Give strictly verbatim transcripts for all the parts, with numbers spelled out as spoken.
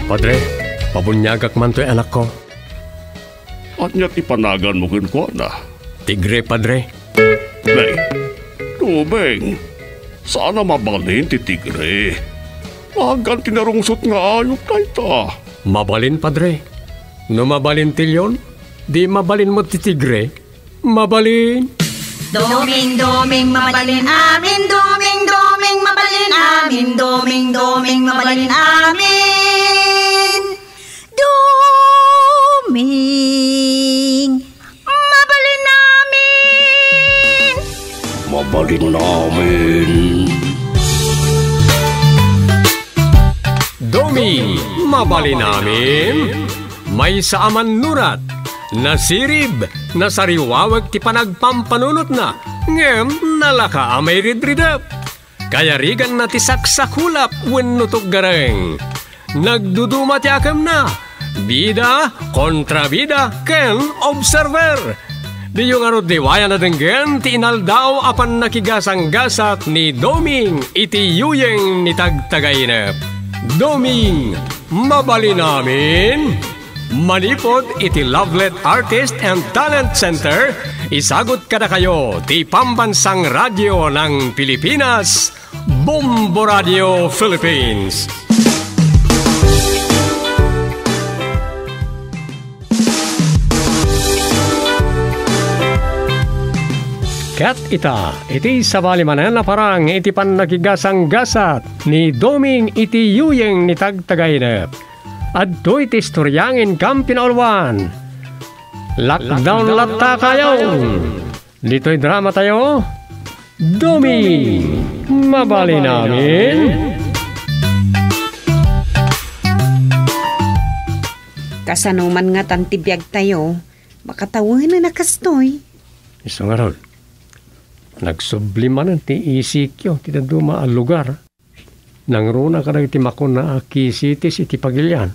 Padre, pabuniagak man toy anakko. Ania ti panaganmo kenkuana? Tigre, Padre. Nay, Doming, saan a mabalin ti tigre. Nagan ti narungsot nga ayup dayta. Mabalin, Padre. No mabalin ti leon, di mabalin met ti tigre. Mabalin. Doming, Doming, mabalin amin. Doming, Doming, mabalin amin. Doming, Doming, mabalin amin. Doming, mabalin amin. Mabalin amin. Doming, mabalin amin. Maysa a mannurat, nasirib, nasariwawek ti panagpampanunotna, ngem nalaka a mairidridep. Kayariganna ti saksakulap wenno tuggareng. Nagduduma ti akemna, bida, kontrabida, ken observer. Diyo ngarud liwayan a denggen ti inaldaw a pannakigasanggasat ni Doming iti yuyeng ni Tagtagainep. Doming, mabalin amin. Manipud iti Lovelet Artist and Talent Center, isagut kadakayo ti Pambansang Radyo ng Pilipinas, Bombo Radio Philippines. Ket ita, iti sabali manen a parang iti pannakigasanggasat ni Doming iti yuyeng ni Tagtagainep. Adtoy ti istorya nga inkam pinauluan. Lockdown latta kayo. Ditoy drama tayo, Doming, mabalin amin. Kasano man ngatan ti biag tayo, makatawenen a kastoy? Isu ngarud, nagsubli manen ti isik yo ti dadduma a lugar. Nangruna kadagiti makuna a case iti pagilian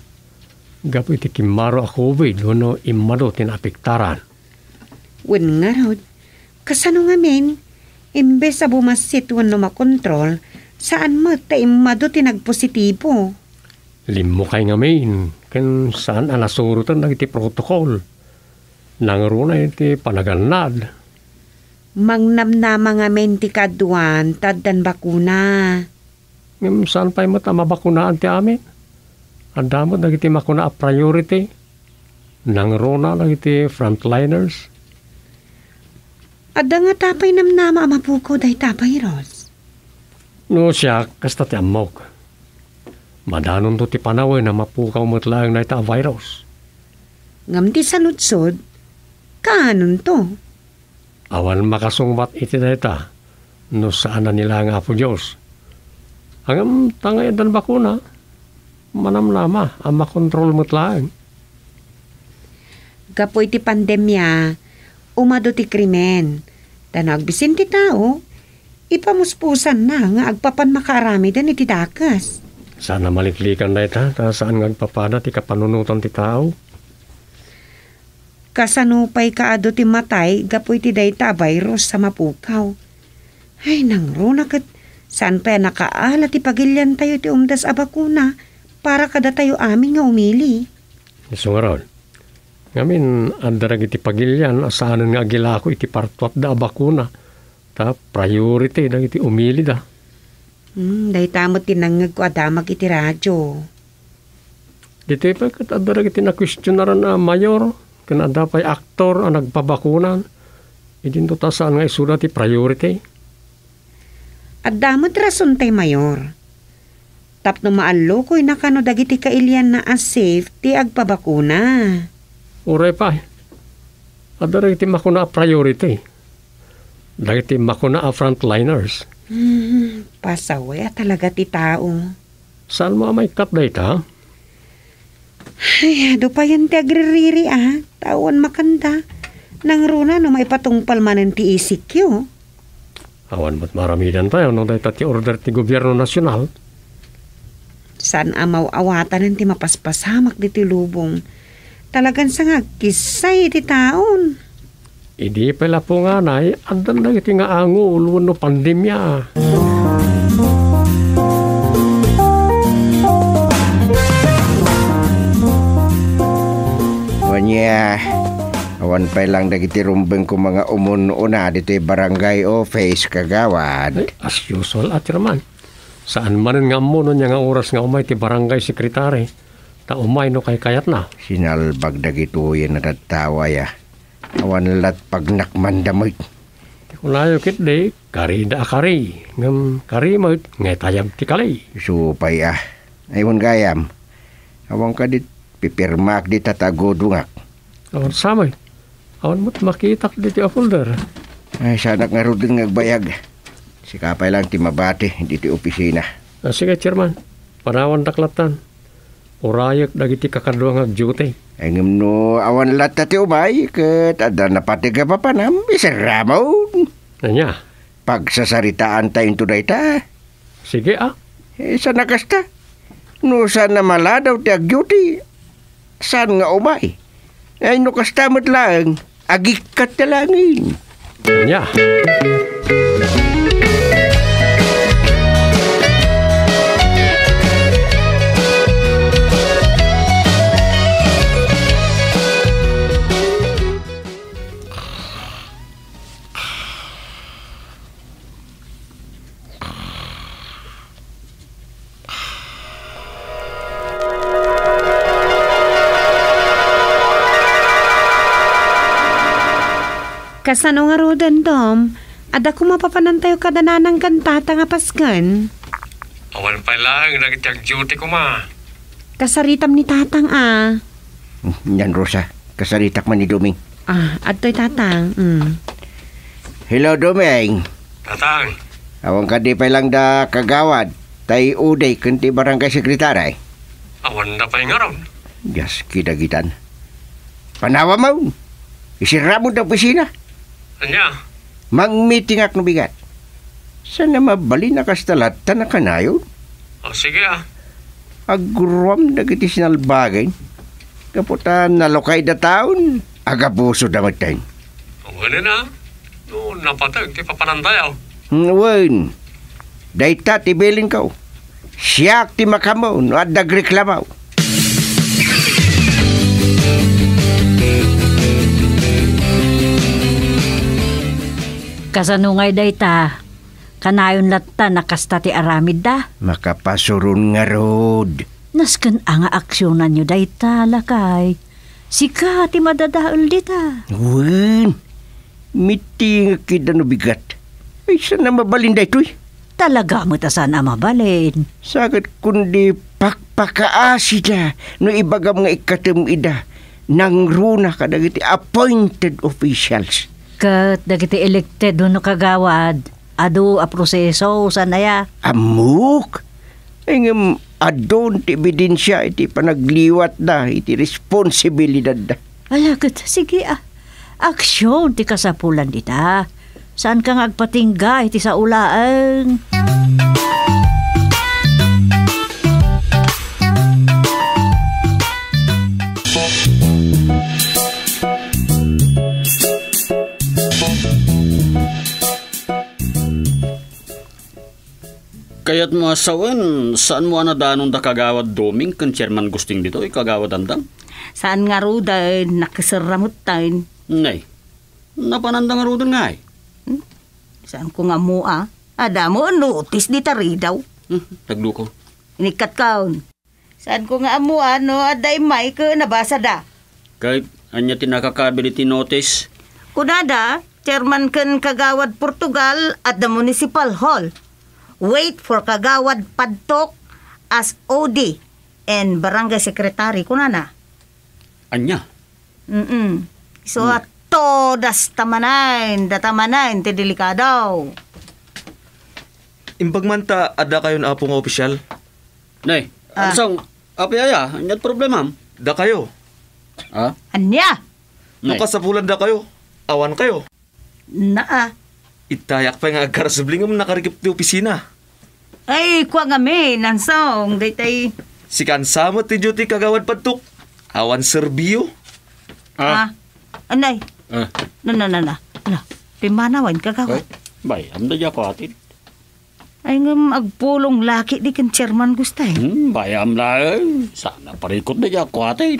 gapu iti kimmaro a covid wenno immadu ti naapektaran. Wen ngarud, kasano ngamin, imbes a bumassit wenno makontrol, saan met ta immadu ti nagpositibo? Limmukay ngamin ken saan a nasuroten dagiti protocol. Nangruna iti panagannad. Mangnamnama ngamin ti kaaduan ta addan bakuna. Ngem saan pay met a mabakunaan ti amin. Adda met dagiti makuna a priority. Nangruna dagiti frontliners. Adda ngata pay namnama a mapukaw dayta a virus? No siak, kasta ti ammok. Madanonto ti panawen a mapukaw met laeng dayta a virus. Ngem ti saludsod, kaanonto? Awan makasungbat iti dayta no saan a ni laeng Apo Dios. Ngem ta nga addan bakuna, manamnama a makontrol met laeng. Gapu iti pandemia, umadu ti krimen. Ta no agbisin ti tao, ipamuspusanna nga agpapan makaaramiden iti dakes. Saan a maliklikan dayta, ta saan nga agpapada ti kapanunotan ti tao. Kasano pay kaadu ti matay gapu iti dayta a virus a mapukaw? Ay, nangruna ket saan pay a nakaala ti pagiliantayo ti umdas a bakuna para kadatayo amin nga umili. Isu ngarud, ngamin, adda dagiti pagilian a saanen nga agilako iti partuatda a bakuna, ta priority dagiti umilida. Hmm, dayta met ti nangngegko a damag iti radio. Ditoy pay ket adda dagiti nakuestionaran a mayor ken adda pay aktor a nagpabakunan. Idinto ta saan nga isuda ti priority. Adda met rason tay mayor. Tapno maallukoyna kano dagiti kailianna a safe ti agpabakuna. Uray pay, adda dagiti makuna a priority. Dagiti makuna a frontliners. Hmm, pasaway a talaga ti tao. Saanmo a maikkat dayta? Ay, adu payen ti agririri a, ta awan makanda. Nangruna no maipatungpal manen ti isik yo. Awan met maaramidantayo no dayta ti order ti gobierno nasional. Saan a maw-awatanen ti mapaspasamak ditoy lubong. Talagan sa nga agkissay iti taon. Idi pay la punganay, addan dagiti nga angul wenno pandemia. Awan pay lang dagiti rumbeng koma nga umun-una ditoy barangay office, kagawad. Ay, as usual, a, Chairman. Saan manen nga ammo no ania nga oras nga umay ti barangay secretary, ta umay no kaykayatna. Sinalbag dagitoyen a tattao aya. Awan lat pagnakmanda met. Ti kunayo ketdi, karida a kari, ngem kari met nga itayab ti kali. Isu pay a. Ay, wen gayam. Awan kadi pipirmaak dita ta agudongak. Awan sa met. Awan met makitak ditoy a folder. Ay, saanak ngaruden nga agbayag. Sika pay lang ti mabati ditoy opisina. A, sige, Chairman. Panawandak lattan. Urayek dagiti kakadua nga agduty. Ay, ngem no awan latta ti umay, ket adda napateg a papanam, iserramon. Ania? Pagsasaritaantayo into dayta. Sige, a. Eh, saan a kasta? No saan a maladaw ti agduty, saan nga umay? Ay, no kasta met laeng, agikkat ta laengen. Ania? Kasano ngaruden, Dom? Adda koma papanantayo kada nanang ken tatang a pasken? Awan pay laeng dagiti agduty koma. Kasaritam ni tatang a. Hmm, yan, Rosa. Kasaritak man ni Doming. Ah, adtoy tatang. Mm. Hello, Doming. Tatang. Awan kadi pay lang da kagawad, tay uday ken ti barangay secretary? Awan da pay ngarud. Dios, kidagitan. Panawam. Iserramon da opisina. Ania? Mangmitingak no bigat. Saan a mabalin a kasta latta a kanayon? O, sige, a. Agruam dagiti sinalbagen. Gapu ta nalukayda taon, agabusoda metten. Wen a, no napateg ti papanantayo. Mm, wen. Dayta ti bilinko. Siak ti makaammo no adda agreklamo. Kasano ngay dayta? Kanayon latta a kasta ti aramidda? Makapasuron ngarud. Nasken a nga aksionanyo dayta, lakay. Sika ti madadael dita. Wen, mitingek ida no bigat. Ay, saan a mabalin daytoy? Talaga met a saan a mabalin. Saket kundi pakpakaasida no ibagam nga ikkatem ida nangruna kadagiti appointed officials. Ket dagiti elected wenno kagawad, adu a proseso, saan aya? Ammok. Ay, ngem adun ti ebidensia iti panagliwatda iti responsibilidadda. Ala, ket sige, a. Aksion ti kasapulan dita. Saanka nga agpatingga iti sao laeng. Kayatmo a sawen, saanmo a nadanon da Kagawad Doming ken Chairman Gusting ditoy, Kagawad Andang? Saan ngaruden, nakiserra metten. Nay, napananda ngaruden ngay? Hmm? Saanko nga ammo a. Adda mo notice dita ridaw. Hmm, tagduko. Inikkatkon. Saanko nga ammo a no adda immay ket nabasada. Ket ania ti nakakabil iti notice? Kunada, Chairman ken Kagawad Portugal at the Municipal Hall. Wait for Kagawad Padtok as O D and Barangay Secretary, kunana. Ania? Mm-mm. So, hmm, todas ta manen, data manen ti delikado. Imbag man ta adda kayon, Apo, nga opisyal. Nay, ah, Ansong, apay aya? Ania ti problemam? Dakayo. Ah? Ania? No, nay, kasapulan dakayo, awan kayo. Naa. Itayak pay nga agkarasubli ngem nakarikip ti opisina. Ay, kua ngamin, Ansong, daytay. Sika sa met ti duty, Kagawad Padtok. Awan serbio. Ah. Ah. Anay. Ah. Na, na, na, na. Ala, pimmanawen, Kagawad. Ay, bay, anda diak atin. Ay, ngem agpulong laki di ken Chairman Gustay. Hmm, bayam laeng. Sana parikot na diak kuaten.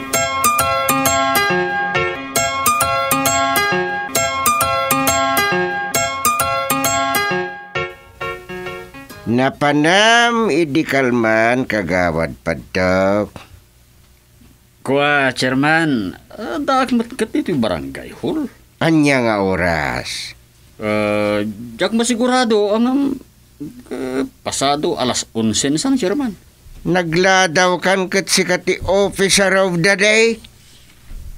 Napanam idi kalman, Kagawad Padtok? Kua, Chairman, addaak met ket ditoy barangay hall. Ania nga oras? Eh, diak masigurado, ngem, eh, pasado alas onse san, Chairman. Nagladawkan ket sika ti officer of the day?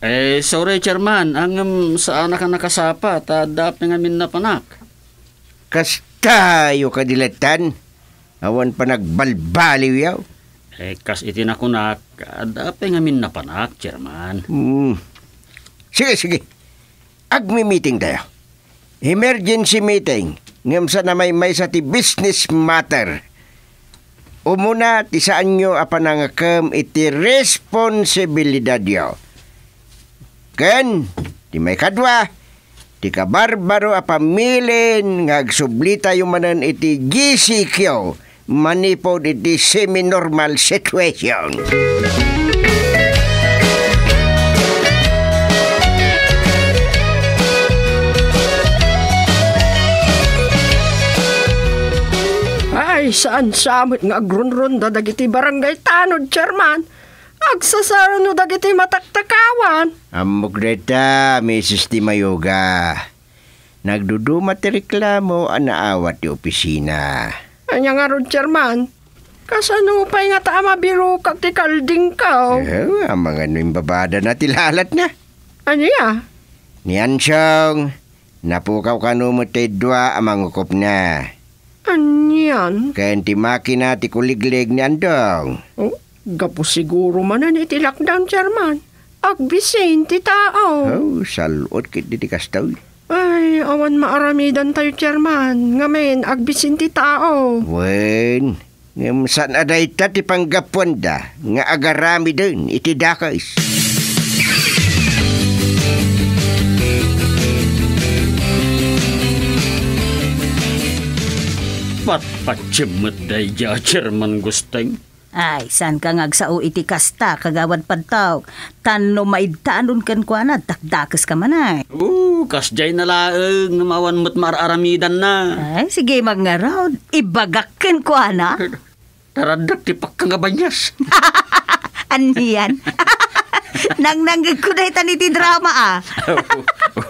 Eh, sorry, Chairman, ngem saanak a nakasapa, ta adda pay ngamin napanak. Kastayo kadi lattan? Awan panagbalbaliwyo? Eh, kas iti nakunak, adda pay ngamin napanak, Chairman. Hmm. Sige, sige. Agmi-meeting tayo. Emergency meeting, ngem saan a maymaysa ti business matter. Umuna ti saanyo a panangakem iti responsibilidadyo. Ken ti maikadua, ti kabarbaro a pamilin nga agsublitayo manen iti G C Q manipud iti semi-normal situation. Ay, saan sa met nga agrunrunda dagiti barangay tanod, Chairman? Agsasarno dagiti mataktakawan. Ammok dayta, Misis Timayuga. Nagduduma ti reklamo a naawat ti opisina. Ania ngarud, Chairman? Kasano pay ngata a mabirokak ti kaldingko? Eh, amangan no imbabadana ti lalatna. Ania? Ni Ansong, napukaw kano met ti dua a mangukopna. Anian? Ken ti makina ti kuliglig ni Andong. Oh, gapu siguro manen iti lockdown, Chairman. Agbisin ti tao. Oh, sal-ot ket diti kastoy. Ay, awan maaramidantayo, Chairman. Ngamin, agbisin ti tao. Wen, ngem saan a dayta ti panggapuanda nga agaramiden iti dakes. Patpatiem met daydiay a Chairman Gusteng. Ay, saanka nga agsao iti kasta, Kagawad Padtok. Tan no maidtanon kenkuana, dakdakeska manen. Oo, kasdiay na laeng, ngem awan met maar-aramidanna. Ay, sige, mangngaraw. Ibagak kenkuana. Taraddak ti pakka nga banias. Anian? Nangnangngegko daytan iti drama, ah.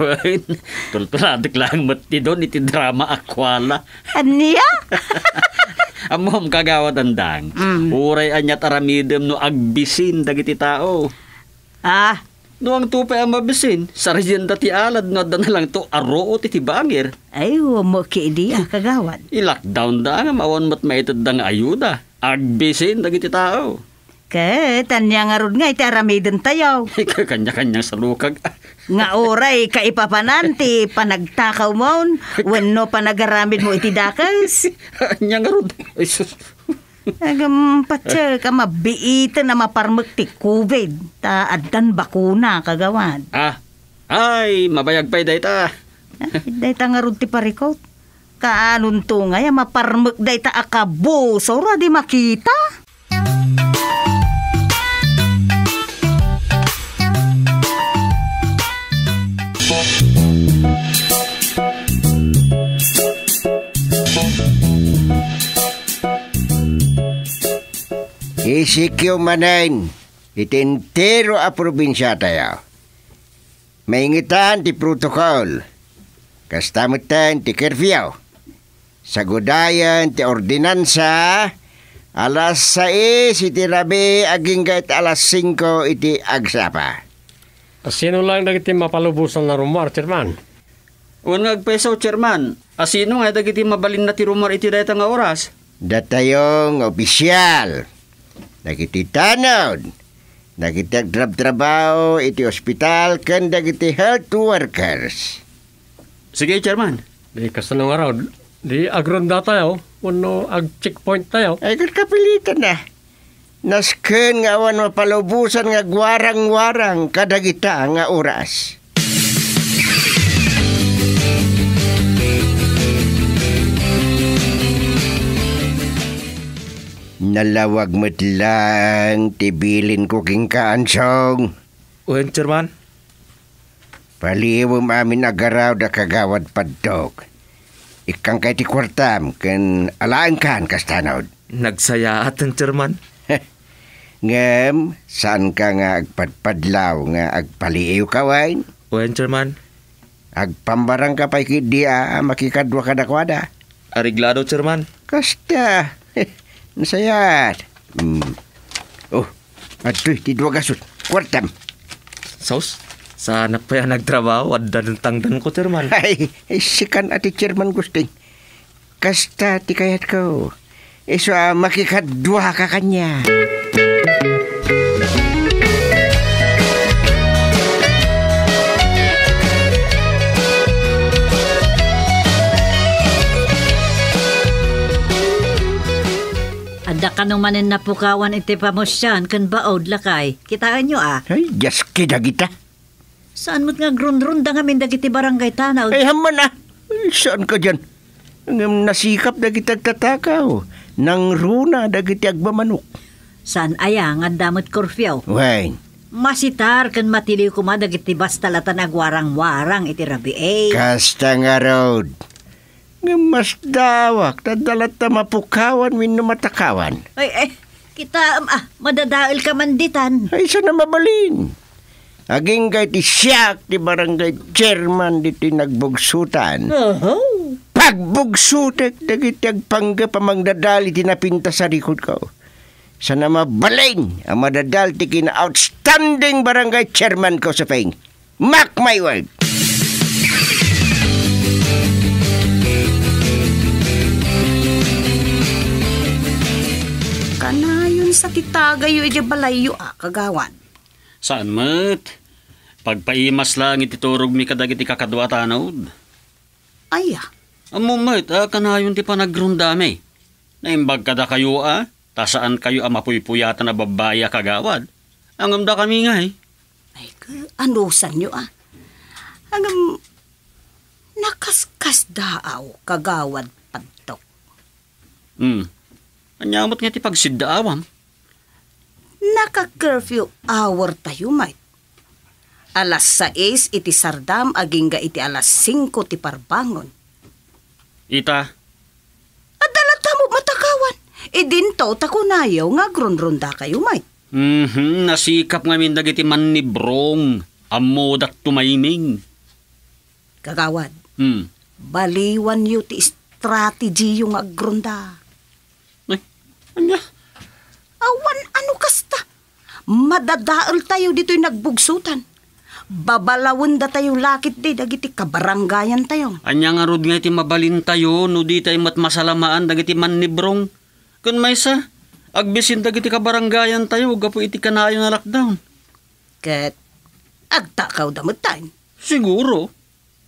Wen, tultuladek laeng met ti don iti drama a kuala. Ania? Ammom, Kagawad Andang, mm, uray aniat aramidem no agbisin dagiti tao. Ah. No angto pay a mabisin, sarienda ti alad no adda nalangto a ruot iti bangir. Ay, ummo kidi a, Kagawad. I-lockdown da ngem awan met maitedda nga ayuda. Agbisin dagiti tao. Ket ania ngarud nga iti aramidentayo? Kanya-kanyang salukag. Nga uray kaipapanan ti panagtakawmon wenno panagaramidmo iti dakes? Ania ngarud? Ay, sus. Agam, patse ka mabiiten a maparmek ti covid, ta addan bakuna, Kagawad. Ah, ay, mabayag pay dayta. Ay, dayta ngarud ti parikut. Kaanonto ngay a maparmek dayta a kabusor a di makita? Isik yo manen iti entero a probinsiatayo. Maingetan ti protocol. Kasta metten ti curfew. Sagudayen ti ordinansa, alas sais iti rabii agingga iti alas singko iti agsapa. Asino laeng dagiti mapalubosan a rummuar, Chairman? Wen nga agpayso, Chairman, asino nga dagiti mabalinna ti rummuar iti dayta nga oras? Datayo nga opisial, dagiti tanod, dagiti agtrabtrabaho iti ospital, ken dagiti health workers. Sige, Chairman. Di kasano ngarud, di agrondatayo wenno ag-checkpointtayo? Ay, ket kapilitan na. Nasken nga awan mapalubosan nga agwarang-warang kadagita nga oras. Nalawag met laeng ti bilinko kenka, Ansong. Wen, Chairman. Paliiwem amin a garaw da Kagawad Padtok. Ikkanka iti kuartam ken alaenkan kas tanod. Nagsayaaten, Chairman. Ngem, saanka nga agpadpadlaw nga agpaliiwka, wen? Wen, Chairman. Agpambarangka pay ketdi a makikadua kadakuada. Areglado, Chairman. Kasta. Nasayaat. Hmm. Oh, adtoy ti dua gasut. Kuartam. Sus, saanak pay a nagtrabaho, adda den tangdanko, Chairman. Ay, ay, sikan a ti Chairman Gusting. Kasta ti kayatko. Isu a makikadua ka kaniak. Adda kano manen napukawan iti pamusian ken baod, lakay. Kitaenyo, a. Ay, diaske dagita. Saan met nga agrunrunda ngamin dagiti barangay tanod? Ay, hamman, a. Ay, saanka dian? Ngem nasikap dagiti agtatakaw. Nangruna dagiti agmamanok. Saan aya nga adda met curfew? Wen. Masitar ken matiliw koma dagiti basta latan agwarang-warang iti rabii. Kasta ngarud. Ngem masdaawak ta adda latta mapukawan wenno matakawan. Ay, ay, kitaem, a, madadaelka man ditan. Ay, saan a mabalin. Agingga iti siak ti barangay chairman ditoy Nagbugsutan. Oho. Pagbugsutek dagiti agpanggep a mangdadael iti napintas a rikodko. Saan a mabalin a madadael ti kina-outstanding barangay chairmanko, Siping. Mark my word! Kanayon sa ti tagayyo idiay balayyo a, kagawad? Saan met. Pagpaimas laeng iti turogmi kadagiti kakadua a tanod. Aya? Ammom met a kanayon ti panagrundami. Naimbag kadakayo a, ta saankayo a mapuypuyatan a babbai a kagawad. Ngem dakami ngay. Ay, ka-, anusanyo a? Ngem, nakaskasdaaw, kagawad Padtok. Hmm. Ania met nga ti pagsiddaawam? Naka-curfew hour tayo met. Alas sais iti sardam agingga iti alas singko ti parbangon. Ita? Adda latta met matakawan. Idinto ta kunayo nga agrunrundakayo met. Mhm, nasikap ngamin dagiti mannibrong. Ammodak tumayming. Kagawad, Hmm. baliwanyo ti strategiyo nga agrunda. Ay, ania? Awan ano kasta. Madadaeltayo ditoy Nagbugsutan. Babalawendatayo la ketdi dagiti kabarangayantayo. Ania ngarud nga iti mabalintayo no ditay met masalamaan dagiti mannibrong? Ken maysa, agbisin dagiti kabarangayantayo gapu iti kanayon a lockdown. Ket agtakawda metten? Siguro.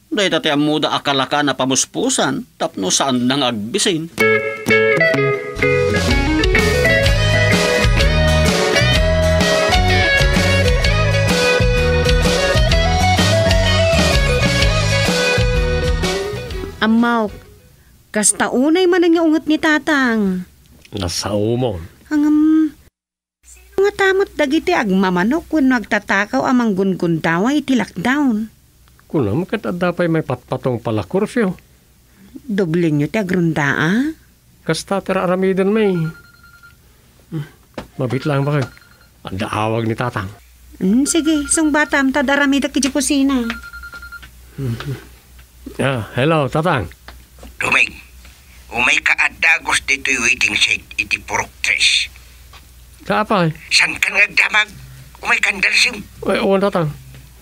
Dayta ti ammoda a kalakaan a pamuspusan tapno saanda nga agbisin. Ammok, kasta unay manen nga unget ni Tatang. Nasaomon. Ngem, sino ngata met dagiti agmamanok wenno agtatakaw a manggunggundawa iti lockdown? Kunam ket adda pay maipatpatong pala curfew. Doblenyo ti agrunda, a? Kasta ti ar-aramiden, may. Hmm, mabit lang bakag. Adda awag ni Tatang. Hmm, sige, sungbatam, ta ad-aramidek iti kusina. Ah, hello, Tatang. Doming, umayka a dagus ditoy waiting shed iti purok tres. Kaapay? Saankan nga agdamag? Umaykan, dalsim. Ay, awan, Tatang.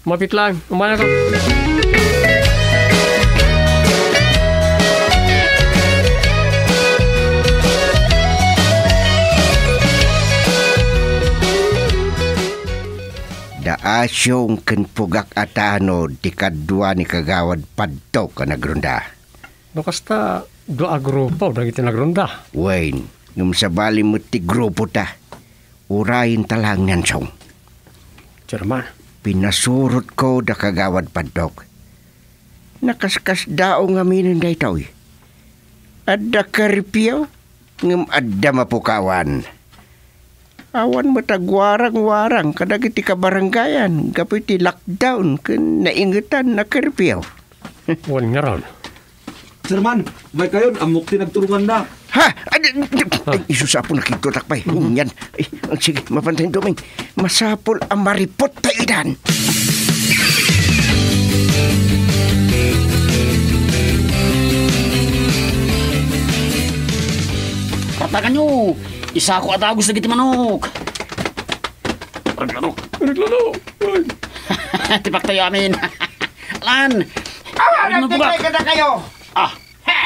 Mapit lang. Umayka. Da Asyong ken Pugak a tanod ti kadua ni Kagawad Padtok a nagrunda. No kasta, dua a grupo dagiti nagrunda. Wen, ngem sabali met ti grupota. Urayenta laeng ni Ansong. Chairman. Pinasurotko da Kagawad Padtok. Nakaskasdaaw ngaminen daytoy. Adda curfew, ngem adda mapukawan. Awan met agwarang-warang kadagiti kabarangayan gapu iti lockdown ken naingetan a curfew. Wen ngarud. Sir Man, bay kayon, ammok ti nagturunganna. Ha? Ay, ay, ay, ay, isusapon na kito, takpay. Mhm. Ngunyan. Ay, ang sige, mapantayin, Doming. Masapul a maripot tayo idan. Patakan nyo! Isako a dagus dagiti manok! Reglano! Reglano! Ay! Tipak tayo amin! Lan! Awan, ano po ka? Nagtitay ka na kayo! Ah!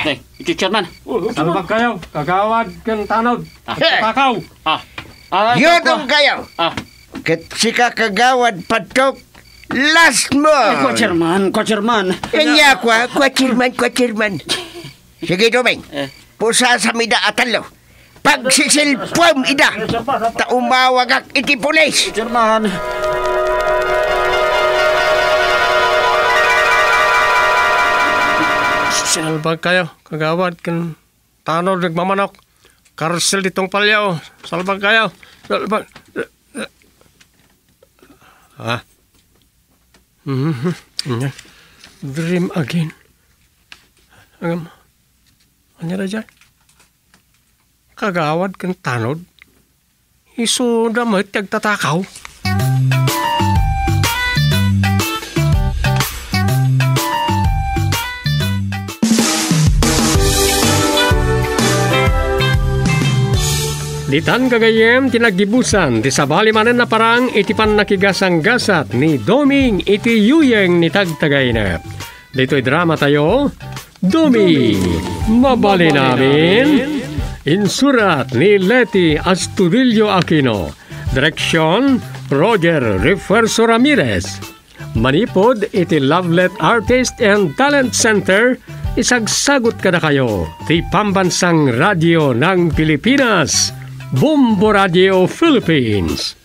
Hey, iti chairman! Salbag kayo, kagawad ken tanod. Ah. Takaw! Ah! Ah, Yodong kayo! Ah! Ket sika kagawad padtok, last mo! Ay, kwa chairman, kwa chairman. Kanya kwa, kwa chairman, kwa chairman. Sige, Doming. Eh. Pusasam ida a tallo. Pagsisilpem ida. Ta umawagak iti pulis. Chairman. Sinalbag kayo, kagawad, ken tanod nagmamanok. Karsel ditong palyaw. Salbag kayo. Salbag. Ah. Mhm. Anya? Dream again. Agam. Anya da dyan? Kagawad ken tanod. Isu da met ti agtatakaw. Ditan gagayyem ti naggibusan ti sabali manen a parang iti pannakigasanggasat ni Doming iti yuyeng ni Tagtagainep. Ditoy drama tayo, Doming, mabalin amin. Insurat ni Leti Astudillo Aquino. Direksyon, Roger Refuerzo Ramirez. Manipud iti Lovelet Artist and Talent Center, isagsagut kadakayo ti Pambansang Radio ng Pilipinas, Bombo Radio Philippines.